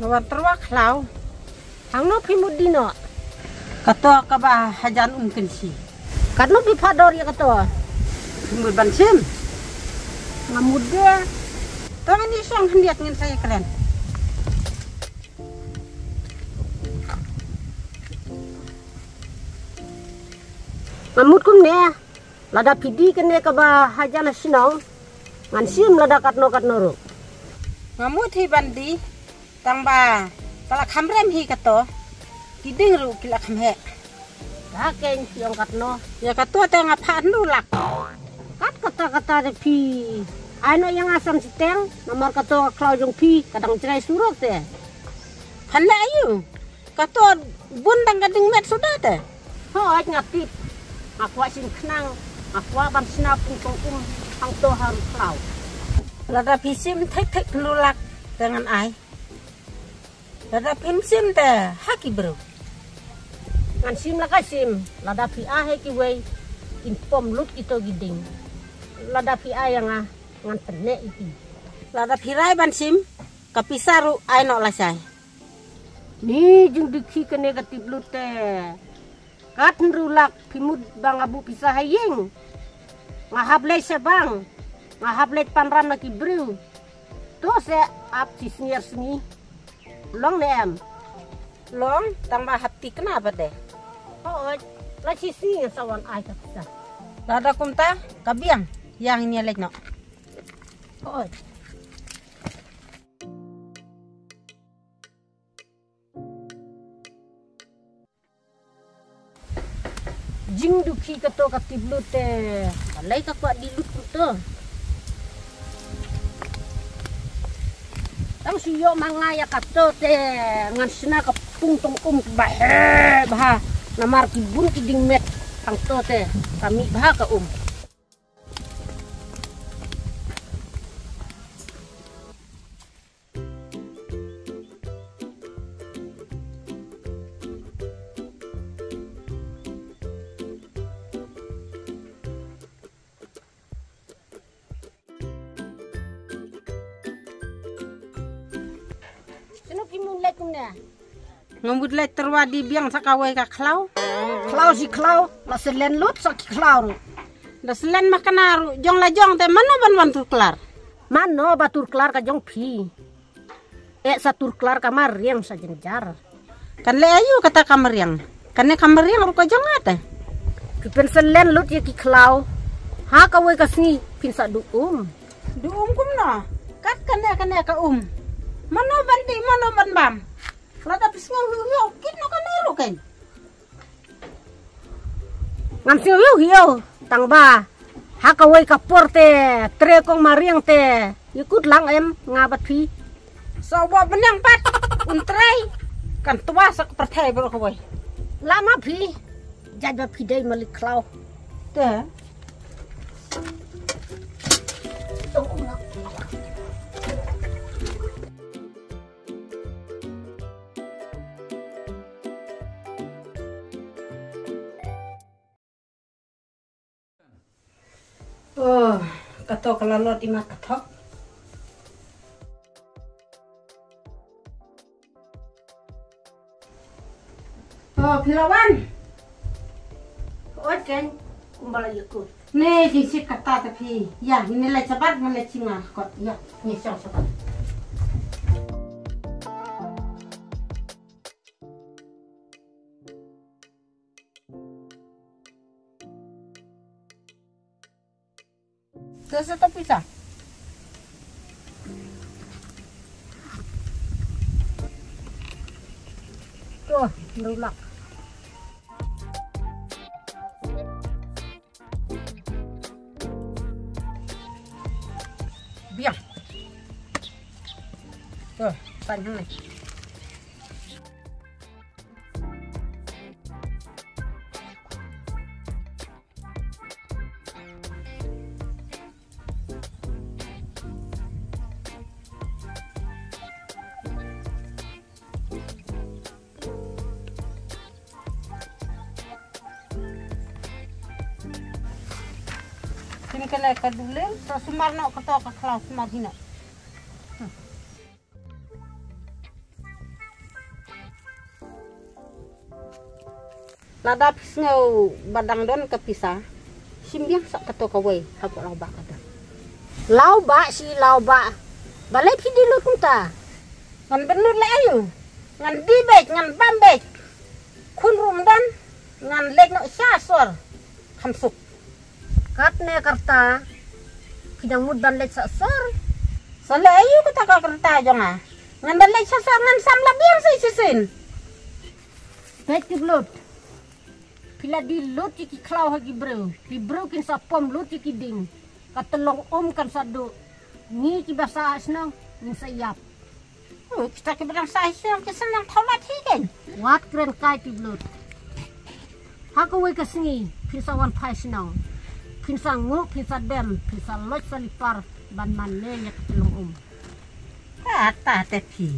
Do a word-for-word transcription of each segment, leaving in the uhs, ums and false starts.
Wan tyrwa khlaw. Hangno phi mut die noh? Kato kaba hajan um kynshi. Katno phi phah dor ïa kato? Phi mut ban shim? Nga mut de. To ngin ïa shong khyndiat, ngin sa ïakren. Nga mut kumne. Lada phi die kane kaba hajan ha shnong, ngan shim lada katno katno ruh. Nga mut hi ban die, tang ba ka la kham rem hi kato. Ki dieng ruh ki la kham heh. Ka keiñ phi ong katno? Ïa kato te nga phah hynriew lak. Kat kata kata te phi ai noh ïa nga san shiteng, namar kato ka khlaw jong phi ka dang jrai surok te. Phan leh aïu? Kato bun dang ka dieng met suda te. Hooid nga tip. Nga kwah shim khnang. Nga kwah ban shna pung tong um hangto ha ri khlaw. Lada phi shim thik thik hynriew lak te ngan ai. Lada phim shim te ha ki briew. Ngan shim la ka shim. Lada phi ai ha kiwei, kin pom lut kito ki dieng. Lada phi ai ïa nga, ngan pynneh ïa phi. Lada phi rai ban shim, ka pisa ruh ai noh lashai. Ni jingdukhi kane ka tip lut te. Kat hynriew lak phi mut ba nga buh pisa ha ïing. Nga hap leit sha bank. Nga hap leit pynram na ki briew. To se ap shi sngi ar sngi. Long ne em? Long, tang ba hap thikna pat de. Hooid, la shi sngi ngan sa wan ai ka pisa. Lada kumta, ka biang, ïa ngin ïa leit noh. Hooid. Jingdukhi kato ka tip lut te. Balei ka kwah die lut kato? Tang shu ïoh ma nga ïa kato te ngan shna ka pung tong um ba heh bha. Namar ki bun ki dieng met hangto te ka mih bha ka um. Shano phi mut leit kumne? Nga mut leit tyrwa die biang sa kawei ka khlaw. Khlaw shi khlaw, la selen lut sa ki khlaw ruh. Da selen ma kane ruh, jong la jong te mano ban wan tur klar? Mano ba tur klar ka jong phi? Eh, sa tur klar ka mariang sa jynjar. Kan leh aïu kata ka mariang? Kane ka mariang ruh ka jong nga te. Phi pynselen lut ïa ki khlaw. Ha kawei ka sngi phin sa duh um. Duh um kumno? Kat kane kane ka um. Mano ban die, mano ban bam? Lada phi sngew hiew hiew, kit noh kane ruh kein. Ngan sngew hiew hiew, tang ba ha kawei ka por te, trei kong mariang te, ïa kut lang em nga bad phi. Sa u Bah Bniang pat un trei, kan twa sa ka pyrthei baroh kawei. La ma phi, jait ba phi dei malik khlaw. Te. Oh, kato ka la lot i mat ka thok. Oh, phi la wan. Ot kein, kumba la ïakut. Ne, jingsit kata te phi. Ïa, ngin leit shabar, ngin leit sha nga kot. Ïa, ngin shong shabar. Te sa to pisa. To, nulak. Biang. To, pan hangne. Sini kena ka dulil, so sumar no kato ka khlaw sumar hina. Hmm. Lada phi sngew ba dang don ka pisa, shim biang sa kato kawei hapoh lawbah ka don. Lawbah shi lawbah. Balei phi dih lut kumta? Ngan bynnud leh aïu? Ngan dih beit, ngan bam beit. Khun ruh ym don, ngan leit noh sha sor. Kham suk. Katne ka rta phi dang mut ban leit sha sor? Sa leh aïu kata ka rta jong nga? Ngan da leit sha sor ngan samla biang sa shisien. Peit ki blut. Phi la dih lut ïa ki khlaw ha ki briew. Ki briew kin sa pom lut ïa ki dieng. Ka tyllong um kan sa duh. Ngi kiba sah ha shnong ngin sa ïap. Oh, kita kiba dang sah ha shnong ki sa nang thaw lad hi kein. Wat kren kai ki blut. Ha kawei ka sngi phin sa wan phai shnong. Phin sa nguh, phin sa dem, phin sa leit sa lipar ban mane ïa ka tyllong um. Kata te phi.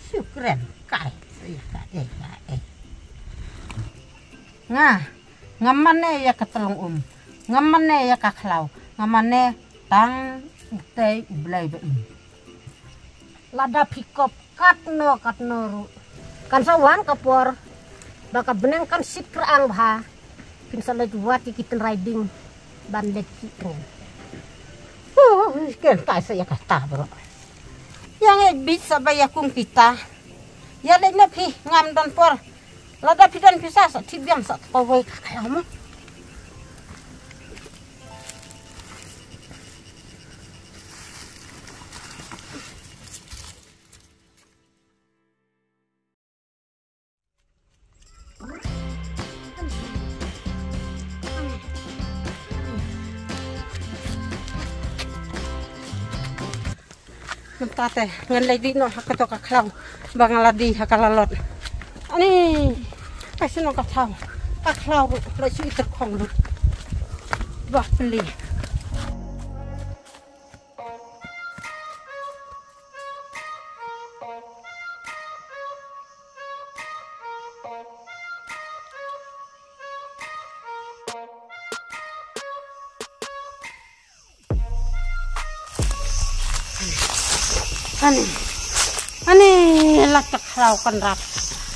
Shu kren kai. Ïa ka eh, ka eh. Nga, nga mane ïa ka tyllong um. Nga mane ïa ka khlaw. Nga mane tang utei U Blei ba im. Lada phi kop katno katno ruh, kan sa wan ka por ba ka bneng kan sit krang bha. Phin sa leit wad ïa ki tynrai dieng ban leit ki rong. Ken tai sa ïa kata bro. Ïa ngi bit sa ba ïa kum kita. Ïa leit na phi ngam don por. Lada phi don pisa sa thip biang sa kawei ka khlaw mo. Mynta te ngan leit dih noh ha kato ka khlaw ba nga la dih ha ka lalot. Ani, ka shnong ka thaw, ka khlaw ruh la shu iter khong lut. Ba pli. Ani. Ani, la ka khlaw kan rap.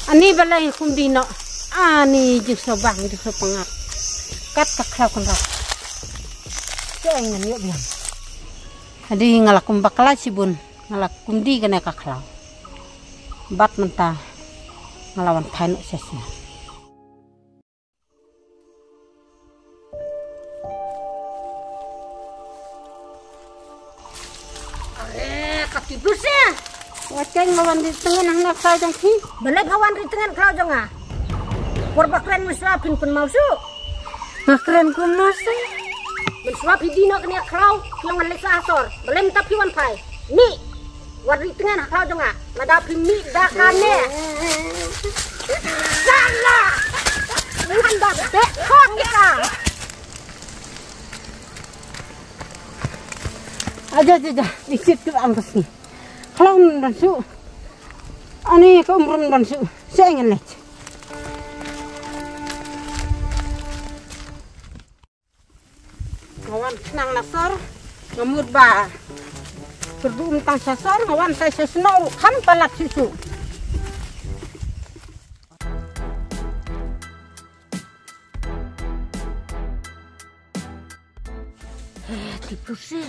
Ani balei kum dih noh. Ani jingso bang jingso pangap. Kat ka khlaw kan rap. Te ngan ïoh biang. Adi nga la kum bakla shibun. Nga la kum dih kane ka khlaw. Bad mynta nga la wan phai noh sha shnong. Are, ka ti bus eh. Wat keng ma wan ri tngen hangne khlaw jong phi. Balei pha wan ri tngen khlaw jong nga? Por ba kren mynshuwa phin pynmaw shuh. Nga kren kumno seh? Mynshuwa phi dih noh kane khlaw, phi ong ngan leit sha sor. Balei mynta phi wan phai? Ni. Wat ri tngen ha khlaw jong nga. Lada phi mih da kane. Salah. Ngan da beh khot ïa ka. Aja, aja, aja. Isit tu ang ka sngi. Khlaw ngan ban shu. Ani ka umrun ban shu. Seh ngan leit. Nga wan khnang na sor, nga mut ba kyrduh um tang sha sor, nga wan sa sha shnong ruh kham palat shuh shuh. Eh, ti puse.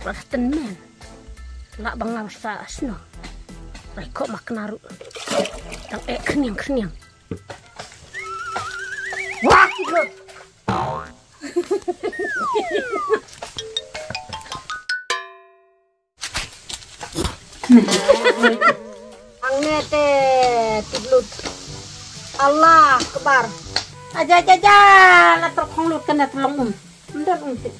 Ba tynmen. Lah ba nga sa shnong. Rai kok ma kna ruh. Tang eh khniang khniang. Wah, kikut. Ang ne te tiblut. Allah akbar. Aja, aja, aja. La trok khong lut kane tlong um. Ndon um ti.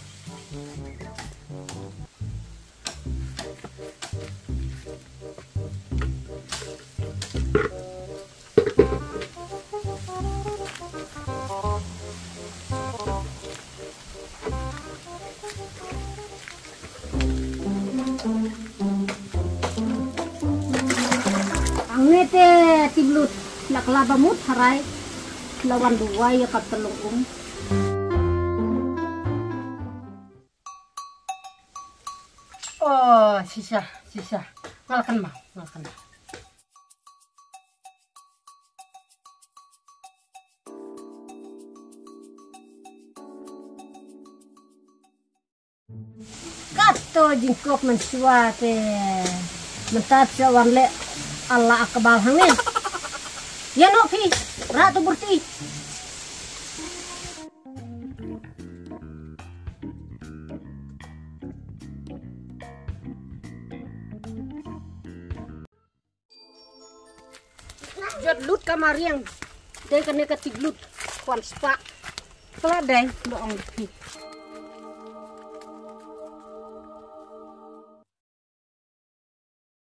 Ang ne te tiblut, la kla ba mut harai, la wan duwai ïa ka tlong um. Oh, shisha, shisha. Nga la kynmaw, nga la kynmaw. To jingkop mynshuwa te mynta te wan leh ala akbal hangne. Ïa no phi, rah to burti. Jot lut ka mariang. Dei kane ka tik lut. Kwan spa. Kala dei, ba ong phi.